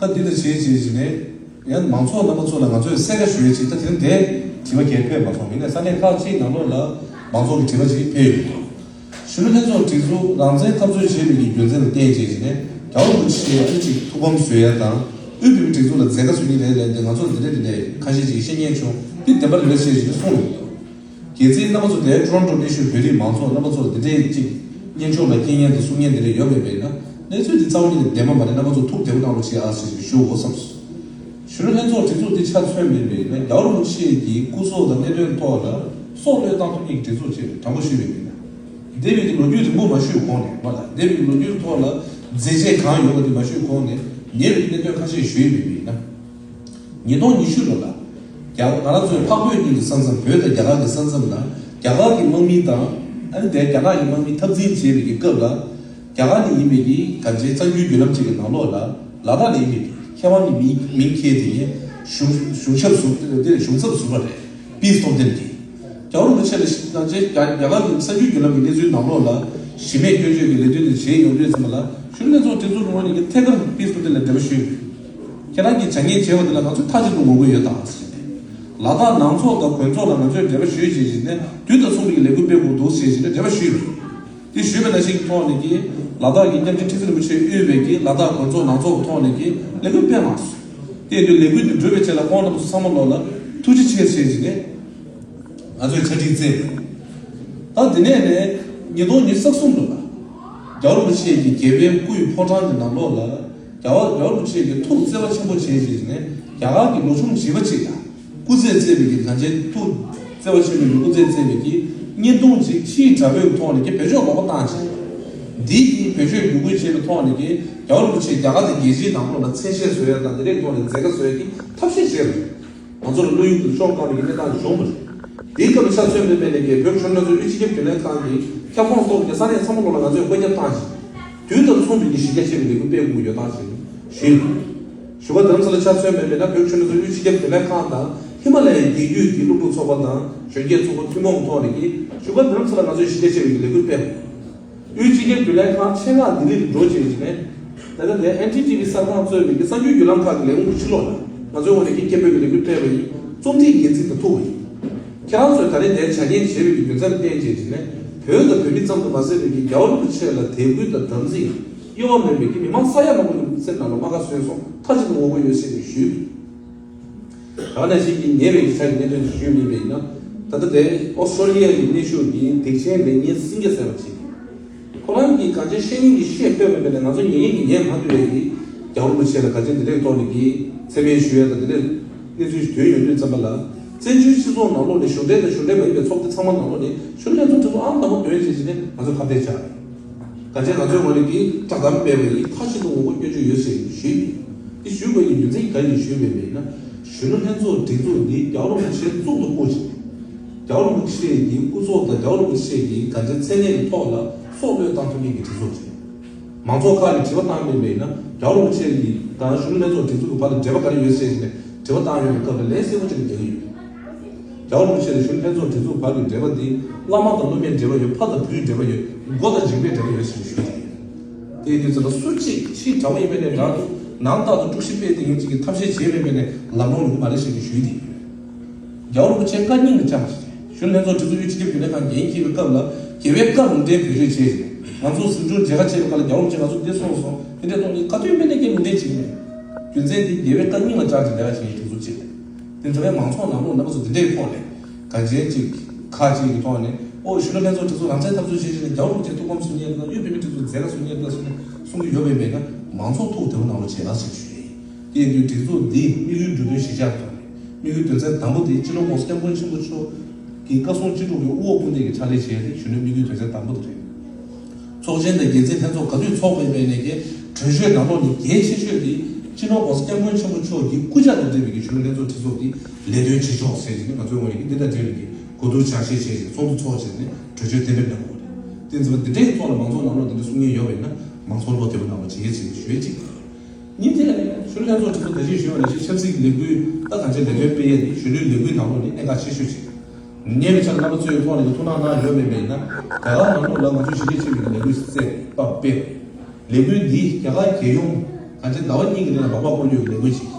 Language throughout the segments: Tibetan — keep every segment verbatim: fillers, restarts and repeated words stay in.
ད་འདི་ལྟར་བྱེད་ཅེས་བྱས་ནས་ཡང་མང་ཚོགས་རྣམ་པ་ཚོ་ལ་ང་ཚོས་གསལ་ཁ་ཞུ་ཡས་ཅིག་ད་དེ་རིང་དེ་དྲི་བ་གལ་ཕེབས་མ་སོང་། ཡིན་ནའི་ས་གནས་ཁག་ཅིག་ནང་ལོགས་ལ་མང་ཚོགས་ཀྱི་དྲི་བ་ཅིག་ཕེབས་ཡོད་འདུག་གཞོན་ནུ་ལྷན་ཚོགས་སྒྲིག་འཛུགས་རང་བཙན་འཐབ་རྩོད་བྱེད་པའི་གི་རྒྱུ་མཚན་ལ་བརྟེན་བྱས་བྱས་ནས་རྒྱལ་བ་རིན་པོ་ཆེ་ཨ་ནི་ཅིག་ཐུགས་ཕམ་བཟོ་ཡ་དང་དབུས་བོད་མིའི་སྒྲིག་འཛུགས་ལ་མཛད་དཀའ་བཟོ་མཁན་རེད་ལབ་ནས་ང་ཚོར་འདི་འདྲ་འདི་འདྲའི་ཁ་ཤས་ཅིག་བཤད་ཉན་བྱུང་། འདི་བདེན་པ་རེད་ཟེར་བྱས་ནས་གསུངས་ཡོད་འདུག་གལ་སྲིད་རྣམ་པ་ཚོ་དེ་ཊོ་རོན་ཊོ་གནས་བཞུགས་བོད་རིགས་མང་ཚོགས་རྣམ་པ་ཚོ་ལ་འདི་འདྲའི་ཅིག་སྙན་ཕྱོགས་ལ་སྐྱེལ་མཁན་དང་གསུང་མཁན་འདི་འདྲ་ཡོད་པ་ཡིན་ན་གནས་ཚུལ་འདི་རྩ་བ་ཉིད་ནས་བདེན་པ་མ་རེད། རྣམ་པ་ཚོ་ཐུགས་བདེ་པོ་གནང་རོགས་བྱེད་ཨ་ཟེར་ཞུ་དགོས་བསམས་སོང་། གཞོན་ནུ་ལྷན་ཚོགས་སྒྲིག་འཛུགས་འདི་ཆ་མཚོན་མེད་པའི་ན་རྒྱལ་བ་རིན་པོ་ཆེ་གི་སྐུ་སྲོག་དང་གནད་དོན་ཐོག་ལ་སྲོག་བློས་བཏང་ཐུབ་མཁན་གྱི་སྒྲིག་འཛུགས་བྱས་པའི་དྲང་པོ་ཞུས་པའི་མིན་ན། འདས་པའི་གི་ལོ་རྒྱུས་རིང་པོ་མ་ཞུས་གོང་ནས་མ་ལ་འདས་པའི་ལོ་རྒྱུས་ཐོག་ལ་མཛད་རྗེས་གང་ཡོད་པ་དེ་མ་ཞུས་གོང་ནས་ཉེ་བའི་གནད་དོན་ཁ་ཤས་ཞུས་པའི་མིན་ན། ཉིས་སྟོང་ཉི་ཤུ་ལོ་ལ་རྒྱ་ང་རང་ཚོའི་འཕགས་བོད་གཉིས་ཀྱི་ས་མཚམས་བོད་དང་རྒྱ་གར་གྱི་ས་མཚམས་ལ་རྒྱ་གར་གྱི་དམག་མི་དང་ཨ་ནི་དེ་རྒྱ་ནག་གི་དམག་མི་འཐབ་འཛིང་བྱས་པའི་གི་སྐབས་ལ། རྒྱ་གར་ནས་ཡིན་པའི་གི་ག་ཚོད་གཙང་རྒྱུད་བརྒྱུད་ལམ་ཅིག་གི་ནང་ལོགས་ལ་ལ་དྭགས་ནས་ཡིན་པའི་གི་མཁས་དབང་གི་མིང་མིང་འཁྱེར་དེ་གཞུང་གཞུང་ཞབས་ཟུར་དེ་གཞུང་ཚབ་ཟུར་པ་རེད། པིས་ཐོབ་ཐེངས་དེ་རྒྱལ་བ་རིན་པོ་ཆེ་ལ་ཞིག་ན་ཅེ་རྒྱ་རྒྱ་གར་གྱི་གཙང་རྒྱུད་བརྒྱུད་ལམ་གྱི་གནས་ཚུལ་ནང་ལོགས་ལ་གཞི་མེད་སྐྱོན་བརྗོད་ཀྱི་ལས་དོན་དེ་བྱས་ཡོང་དུས་ཙམ་པ་ལ་གཞོན་ནུ་ལྷན་ཚོགས་སྒྲིག་འཛུགས་ངོས་ནས་ཀྱི་ཐད་ཀར་པིས་ཐོབ་ཐེངས་ལ་འབྲེལ་བ་ཞུས་ཡོད། ཁྱེད་རང་གིས་བྱ་ངན་བྱས་པ་དེ་ལ་ང་ཚོས་མཐའ་གཅིག་ཏུ་ངོ་རྒོལ་ཡོད་དང་ཟེར་ནས། ལ་དྭགས་ནང་ཚོགས་དང་དགོན་ཚོགས་ལ་ང་ཚོས་འབྲེལ་བ་ཞུས་བྱས་བྱས་ནས་དུས་དང་མཚུངས་པའི་ལས་འགུལ་སྤེལ་དགོས་འདུག་ཟེར་བྱས་ནས་འབྲེལ་བ་ཞུས་ཡོད། དེ་ཞུས་པ་ནང་བཞིན་གྱི་ཐོག་ནས་ཀྱི་ལ་དྭགས་ཀྱི་མཉམ་འབྲེལ་ཁྲི་འཛིན་རིན་པོ་ཆེ་དབུས་པའི་ཀྱི་ལ་དྭགས་དགོན་ཚོགས་ནང་ཚོགས་ཀྱི་ཐོག་ནས་ཀྱི་ལས་འགུལ་སྤེལ་མ་སོང་། དེ་ཡིན་དུས་ལས་འགུལ་དེ་འགྲུབ་པའི་ཆེད་ལ་ཁོང་རྣམ་ཚོ་ཚང་མ་ལོག་ལ་ཐུགས་རྗེ་ཆེ་ཟེར་བྱས་ནས་ང་ཚོས་ཆ་འགྲིག་བཙལ། ད་དེ་ནས་ནས་ཉིས་སྟོང་ཉི་ཤུ་རྩ་གསུམ་ལོ་ལ་རྒྱལ་བ་རིན་པོ་ཆེ་གི་རྒྱལ་བའི་སྐུ་ཡི་ཕོ་བྲང་གི་ནང་ལོགས་ལ་རྒྱལ་བ་རྒྱལ་བ་རིན་པོ་ཆེ་གི་ཐུགས་བརྩེ་བ་ཆེན་པོ་བྱས་བྱས་ནས་རྒྱ་གར་གྱི་ལོ་ཆུང་བྱིས་པ་ཅིག་ལ། སྐུ་ཚེ་བརྩེགས་པའི་གི་གང་ཅན་ཐུགས་བརྩེ་བ་ཆེན་པོའི་གི་སྐུ་ཚེ་བརྩེགས་པའི་གི་བརྙན་ཐུང་ཅིག་ཕྱིའི་དྲ་འབུའི་ཐོག་ནས་ཀྱི་བེད་སྤྱོད་ལོག་པ་བཏང་ཅིང་། འདིའི་གི་བེད་སྤྱོད་བརྒྱུད་སྐུལ་བྱས་པའི་ཐོག་ནས་ཀྱི་རྒྱལ་བ་རིན་པོ་ཆེ་རྒྱ་གར་དང་རྒྱལ་སྤྱིའི་ནང་ལོགས་ལ་མཚན་ཤས་བཟོ་ཡ་དང་དེ་འདྲའི་ཐོག་ནས་མཛད་དཀའ་བཟོ་ཡ་གི་ཐབས་ཤེས་བྱས་རེད། ང་ཚོ་ལ་བློ་ཡུལ་དུ་ཤོང་དཀའ་བའི་གི་གནས་སྟངས་བྱུང་བ་རེད། དེའི་སྐབས་ལ་ཆ་མཚོན་པའི་དཔེ་ནས་ཀྱི་བོད་ཀྱི་ཆོས་ལུགས་སློབ་གསོའི་དབུས་སྤྱི་ཁྱབ་རྒྱུན་ལས་ཁང་གི་ཁྱབ་ཁོངས་སོགས་ཀྱི་ས་གནས་ཚང་མ་ལོག་ལ་ང་ཚོས་བཀོད་ཁྱབ་བཏང་ཞིང་། དུས་དང་མཚུངས་པའི་གི་གཞི་རྒྱ་ཆེ་བའི་ལས་འགུལ་སྤེལ་དགོས་ཡོད་སྟངས་ཤིག་ཞུས་འདུག་བཞུགས་སྒར་རྡ་རམ་ས་ལ་ཆ་མཚོན་པའི་མེད་ན་བོད་ཆོས་ལུགས་སློབ་གསོའི་དབུས་སྤྱི་ཁྱབ་རྒྱུན་ལས་ཁང་དང་ཧི་མ་ལ་ཡའི་རྒྱལ་རྒྱུད་ཀྱི་སློབ་ཕྲུག་ཚོགས་པ་དང་གཞོན་སྐྱེས་ཚོགས་པ་ཐུན་མོང་གི་ཐོག་ནས་ཀྱི་བཞུགས་སྒར་རྡ་རམ་ས་ལ་ང་ཚོས་གཞི་རྒྱ་ཆེ་བའི་གི་ལས་འགུལ་སྤེལ། དབུས་སྤྱི་ཁྱབ་རྒྱུན་ལས་ཁང་ཆེད་མངགས་ལྡི་ལི་རུ་འགྲོ་བྱས་བྱས་ནས། ད་ལྟ་དེ་ཨེན་ཌི་ཊི་ཝི་གསར་ཁང་གཙོས་པའི་གི་གསར་འགྱུར་བརྒྱུད་ལམ་ཁག་གི་ལས་ཁུངས་ཀྱི་ཕྱི་ལོགས་ལ་ང་ཚོའི་ངོས་ནས་ཀྱི་སྐད་འབོད་ཀྱི་ལས་འགུལ་སྤེལ་བ་ཡིན། རྩོམ་སྒྲིག་འགན་འཛིན་དང་ཐུག་པ་ཡིན། ཁྱེད་རང་ཚོས་ད་རེས་འདིར་བྱ་འགན་བཞེས་པའི་གི་རྒྱུ་མཚན་ལ་བརྟེན་བྱས་བྱས་ནས་བོད་དང་བོད་མི་ཙམ་དུ་མ་ཟད་པའི་གི་རྒྱལ་བ་རིན་པོ་ཆེ་ལ་དད་གུས་དང་དམ་ཚིག་གཡོ་བ་མེད་པའི་གི་མི་མང་ས་ཡ་མང་པོ་ཡིན་སེམས་ནང་ལ་རྨ་ཁ་བཟོས་སོང་མཐའ་གཅིག་ཏུ་ངོ་རྒོལ་ཡོད་ཟེར་ནས་ཞུས། ད་ནང་བཞིན་གྱི་ཉེ་བའི་གི་ཆ་གི་གནད་དོན་ཞུས་མིན་པ་ཡིན་ན། ད་ལྟ་དེ་ཨོ་སི་ཀྲོ་ལི་ཡ་གི་གནས་བཞུགས་ཀྱི་སྡིག་ཆེན་ལེགས་ཉེས་སེང་གེ་ཟེར་བ་ཅིག་ཁོ་རང་གིས་གང་ཅི་བཤད་མིན་གྱི་བཤད་ཕོད་མེད་པས་ན་ང་ཚོ་ཉན་མཁན་གྱིས་ཉན་མ་ཐུབ་པའི་གི་རྒྱལ་བ་རིན་པོ་ཆེ་ལ་གང་ཅི་འདི་འདྲའི་ཐོག་ནས་ཀྱི་མཚན་སྨད་ཞུ་ཡ་དང་འདི་འདྲའི་གནས་ཚུལ་ཞིག་ཐོན་ཡོང་དུས་ཙམ་པ་ལ། བཙན་བྱོལ་སྤྱི་ཚོགས་ནང་ལོགས་ནས་གཞུང་འབྲེལ་དང་གཞུང་འབྲེལ་མ་ཡིན་པའི་ཚོགས་སྡེ་ཚང་མ་ནང་ལོགས་ནས་གཞོན་ནུ་ལྷན་ཚོགས་ཁྲི་ཚོ་ཨང་དང་པོ་འདོན་བྱས་བྱས་ནས་ང་ཚོ་ཁ་གཏད་བཅག་རེད། གང་ཅི་ང་ཚོའི་ངོས་ནས་ཀྱི་བསྒྲགས་གཏམ་སྤེལ་བ་ཡིན་མཐའ་གཅིག་ཏུ་ངོ་རྒོལ་སྐྱོན་བརྗོད་ཡོད་ཟེར་ཞུས་ཡིན། འདི་ཞུས་པ་ཡི་རྒྱུ་མཚན་ག་ཡིན་ཞུས་པ་ཡིན་ན། གཞོན་ནུ་ལྷན་ཚོགས་སྒྲིག་འཛུགས་འདི་རྒྱལ་བ་རིན་པོ་ཆེ་གཙུག་ཏུ་བཀུར་ཞིང་། རྒྱལ་བ་རིན་པོ་ཆེ་གི་སྐུ་ཚོགས་དང་རྒྱལ་བ་རིན་པོ་ཆེ་གི་གང་ཅི་མཚན་གནས་ཀྱི་ཐོག་ལ་སྲོག་བློས་བཏང་ཐུབ་མཁན་གྱི་སྒྲིག་འཛུགས་རེད། མང་ཚོགས་ཁག་གིས་དྲི་བ་བཏང་པ་ཡིན་ན་རྒྱལ་བ་རིན་པོ་ཆེ་གི་དང་གཞོན་ནུ་ལྷན་ཚོགས་སྒྲིག་འཛུགས་ཀྱི་བར་ལ་འབྲེལ་བ་ག་རེ་ཡོད་ཟེར་ཞིག་ནས་དྲི་བ་བཏང་ཡོང་བའི་སྐབས་ལ་ལན་གསལ་པོ་ཅིག་རྒྱག་གི་ཡོད། རྒྱལ་བ་རིན་པོ་ཆེ་དང་གཞོན་ནུ་ལྷན་ཚོགས་སྒྲིག་འཛུགས་བར་གྱི་འབྲེལ་བ་འདི་བླ་མ་དང་སློབ་མའི་འབྲེལ་བ་ཡོད། ཕ་དང་བུའི་འབྲེལ་བ་ཡོད། མགོ་དང་མཇིང་པའི་འབྲེལ་བ་ཡོད་ཟེར་ཞུས་ཏེ། དེ་ཡིན་དུས་ཙམ་ལ་སུ་གཅིག་ཕྱིའི་དགྲ་བོ་ཡིན་པའི་ནས་འདྲ་འདུག་ནང་ལྟར་དུ་དཀྲུག་ཤིང་སྤེལ་ཏེ་ཡིན་གཅིག་གི་ཐབས་ཤེས་བྱས་མེད་པའི་ནས་ལམ་ལྷོང་ཡོང་གི་མ་རེད་ཞེས་ཀྱི་ཞུས་ཏེ་ཡོད། རྒྱལ་བ་རིན་པོ་ཆེ་བཀའ་རྙིང་ལ་བཅངས་ཤིང་། གཞོན་ལྷན་ཚོགས་སྒྲིག་འཛུགས་དབུས་སྤྱི་ཁྱབ་རྒྱུན་ལས་ཁང་འགན་འཁྱེར་བའི་སྐབས་ལ་རྒྱལ་བའི་བཀའ་ལུང་འདྲེན་བེད་སྤྱོད་བྱས་ཤིང་། ང་ཚོ་ཟིང་འཁྲུག་མཇལ་ཁ་བྱས་པའི་སྐབས་ལ་རྒྱལ་བ་རིན་པོ་ཆེ་ང་ཚོ་འདི་གསུངས་སོང་། དེ་འདྲའི་ཐོག་ནས་བཀའ་བསྟན་དཔེ་ལེན་གྱི་ལུང་འདྲེན་བྱེད་ཀྱི་མེད། རྒྱུ་མཚན་དེ་རྒྱལ་བའི་བཀའ་རྙིང་ལ་བཅངས་ཤིང་ལས་ཀ་བྱེད་མཁན་སྒྲིག་འཛུགས་གཅིག་རེད། དེ་ཚོ་བའི་མང་ཚོགས་ནང་ལོགས་རྣམ་པ་ཚོ་འདི་འདྲའི་ཐོག་ནས་ག་ཅན་ཅིག་ཁ་ཅིག་གི་ཐོག་ནས་ཨོ་གཞོན་ནུ་ལྷན་ཚོགས་སྒྲིག་འཛུགས་རང་བཙན་འཐབ་རྩོད་བྱེད་བཞིན་རྒྱལ་བ་རིན་པོ་ཆེ་ཐུགས་ཕམ་བཟོ་མཁན་དང་དབུས་བོད་མིའི་སྒྲིག་འཛུགས་མཛད་ཁ་བཟོ་མཁན་དང་ཟེར་ནས་གསུང་གི་ཡོད་པའི་མེད་ན་མང་ཚོགས་ཐུགས་བདེ་པོ་གནང་རོགས་བྱེད་ཨ་ཟེར་ཞུ་ཡི། དེ་ཡིན་དུས་སྒྲིག་འཛུགས་འདིའི་དམིགས་ཡུལ་མདོར་བསྡུས་ཤིག་བཞག་ཐོག་ནས་དམིགས་ཡུལ་དོན་ཚན་དང་པོ་དེ་སྤྱི་ནོར་༸གོང་ས་༸སྐྱབས་མགོན་ཆེན་པོ་མཆོག་གི་བཀའ་གསུང་ཅི་སྒྲུབ་ཀྱི་དབུ་འོག་སྐུ་ལྡན་གྱི་ཕྱག་ལས་བྱས་ཏེ་གཞོན་ནུའི་དམིགས་ཡུལ་དོན་ཚན་དང་པོ་དེ་རེད། ཚོགས་ཆེན་དང་འགན་འཛིན་ལྷན་ཚོགས་ག་དུས་ཚོགས་པའི་མེད་ནས་ཀྱི་གྲོས་ཆོད་ནང་ལོགས་ནས་གལ་ཆེ་ཤོས་དེ་སྤྱི་ནོར་༸གོང་ས་༸སྐྱབས་མགོན་ཆེན་པོ་མཆོག་གི་སྐུ་ཕྱྭ་དང་འབྲེལ་བའི་གི་གཞོན་ནུ་ལྷན་ཚོགས་སྒྲིག་འཛུགས་ཀྱི་ལས་དོན་བྱེད་ཕྱོགས་ཟེར་གྱི་ནི་ང་ཚོའི་ངོས་ནས་ཀྱི་འདི་དང་འབྲེལ་བའི་གི་གོ་བསྡུར་ཆ་ཤས་བྱས་ཤིང་ཚོགས་འདུ་ཚོགས་བྱས་ནས་གྲོས་ཆོད་གཏན་འབེབས་གནང་དགོས་རེད། དེ་ཚོ་འདི་འདྲའི་ཐོག་ལ་མང་ཚོགས་ནང་ལོགས་འདི་འདྲ་གསུང་མཁན་ཡོད་པ་ཡིན་ན་མང་ཚོགས་བློ་བདེ་པོ་གནང་བ་བྱེད་ཡས་ཟེར་ཞུ་ཡས་གཅིག་གཉིས་དེ་ལ་ནི་གཞོན་ནུ་ལྷན་ཚོགས་གྲོས་ཚོགས་ད་གཞི་ཞུས་པ་ནང་བཞིན་ཆབ་སྲིད་ཀྱི་ལས་འགུལ་ད་གང་ཅིའི་ལས་དོན་སྤེལ་ཡས་དེ་གཞོན་ནུའི་ལས་འགུལ་ནང་ལོགས་ནས་གནད་འགག་ཆེ་ཤོས་ཅིག་ཉེ་བའི་ཆར་རྣམ་པ་ཚོའི་ཐོག་ནས་ཐུགས་སྣང་གནང་ཡོད་མེད་མེད་ན། རྒྱ་གར་ནང་ལོགས་ལ་ང་ཚོས་གཞི་རྒྱ་ཆེ་བའི་ལས་འགུལ་སྤེལ་པ་སྤེལ། ལས་འགུལ་འདིས་རྒྱ་གར་རྒྱལ་ཡོངས་ ག་ཚོད་ཟླ་བ་གཉིས་ཀྱི་རིང་ལ་མ་པ་སྐོར་སྐྱོད་ཀྱི་ལས་འགུལ་ཞིག་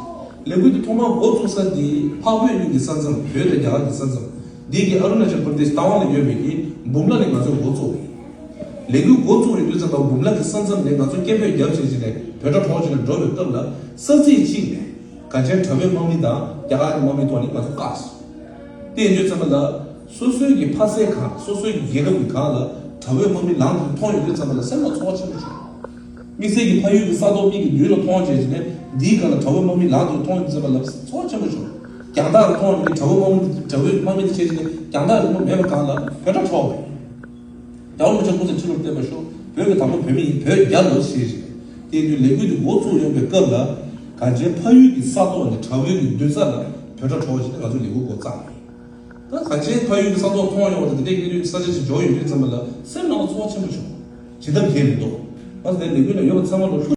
ལས་འགུལ་དེ་ཐོག་མར་འགོ་བཙུགས་ས་དེ་འཕགས་བོད་གཉིས་ཀྱི་ས་མཚམས། བོད་དང་རྒྱ་གར་གྱི་ས་མཚམས། འདི་གི་ཨ་རུ་ན་ཅལ་པར་དེཤ་ལྟ་བ་ལ་ཡོད་པའི་གི་འབུམ་ལ་ནས་ང་ཚོས་འགོ་བཙུགས། ལས་འགུལ་འགོ་བཙུགས་ཡོང་དུས་ཙམ་པ་འབུམ་ལ་གི་ས་མཚམས་ནས་ང་ཚོ་སྐད་འབོད་རྒྱབ་བྱས་བྱས་ནས་བོད་སྒྲ་སྒྲོག་བྱས་ནས་འགྲོ་བའི་སྐབས་ལ། ས་ཚིགས་གཅིག་ནས་གངས་ཅན་གྲྭ་པའི་དམག་མི་དང་རྒྱ་གར་གྱི་དམག་མིའི་ཐོག་ནས་ང་ཚོ་བཀག་སོང་། དེ་ཡིན་དུས་ཙམ་པ་ལ། སོ་སོའི་གི་ཕ་སའི་སྒང་། སོ་སོའི་གི་རྒྱལ་ཁབ་ཀྱི་སྒང་ལ་གྲྭ་པའི་དམག་མི་ལངས་ཏེ་མཐོང་ཡོང་དུས་ཙམ་པ་ལ་སེམས་ལ་ཚོར་བ་ཆེན་པོ་བྱུང་། དམིགས་བསལ་གྱི་ཕ་ཡུལ་གྱི་ས་ཐོག་མིག་གིས་མདུན་ལ་མཐོང་བྱས་བྱས་ནས་འདིའི་སྒང་ལ་གྲྭ་པའི་དམག་མི་ལངས་ཏེ་མཐོང་ཡོང་དུས་ཙམ་པ་ལ་ཚོར་བ་ཆེན་པོ་བྱུང་། རྒྱང་ཐག་ལ་མཐོང་ཡོང་དུས་གྲྭ་པའི་དམག་མི། གྲྭ་པའི་དམག་མི་དེ་བྱས་བྱས་ནས་རྒྱང་ཐག་རིང་པོ་མེད་པའི་སྒང་ལ་བོད་སྒྲ་སྒྲོག་པས། རྒྱལ་བ་རིན་པོ་ཆེ་སྐུ་ཚེ་ཁྲི་ལོར་བརྟན་པར་ཤོག་བོད་ཀྱི་དང་པོ་བོད་མི་ཡིན། བོད་རྒྱལ་ལོ་ཞེས་བྱས། དེ་ཡིན་དུས་ལས་འགུལ་དེ་འགོ་བཙུགས་ཡོང་པའི་སྐབས་ལ། གངས་ཅན་ཕ་ཡུལ་གྱི་ས་ཐོག་ནས་གྲྭ་པའི་གི་མདུན་ས་ལ་བོད་སྒྲ་སྒྲོག་བྱས་ནས་ང་ཚོ་ལས་འགུལ་འགོ་བརྩམས། ད་གངས་ཅན་ཕ་ཡུལ་གྱི་ས་ཐོག་མཐོང་ཡོང་བ་དང་། དེ་འདྲའི་སྐད་དོད་ས་ཆ་ཞིག་འབྱོར་ཡོང་དུས་ཙམ་པ་ལ་སེམས་ནང་ཚོར་བ་ཆེན་པོ་བྱུང་། བྱེད་ཐབས་གང་ཡང་མི་འདུག་ང་ཚོ་དེ་ལས་འགུལ་ནང་ཡོད་པ་ཚང་མ་ལ་ཧྲུ་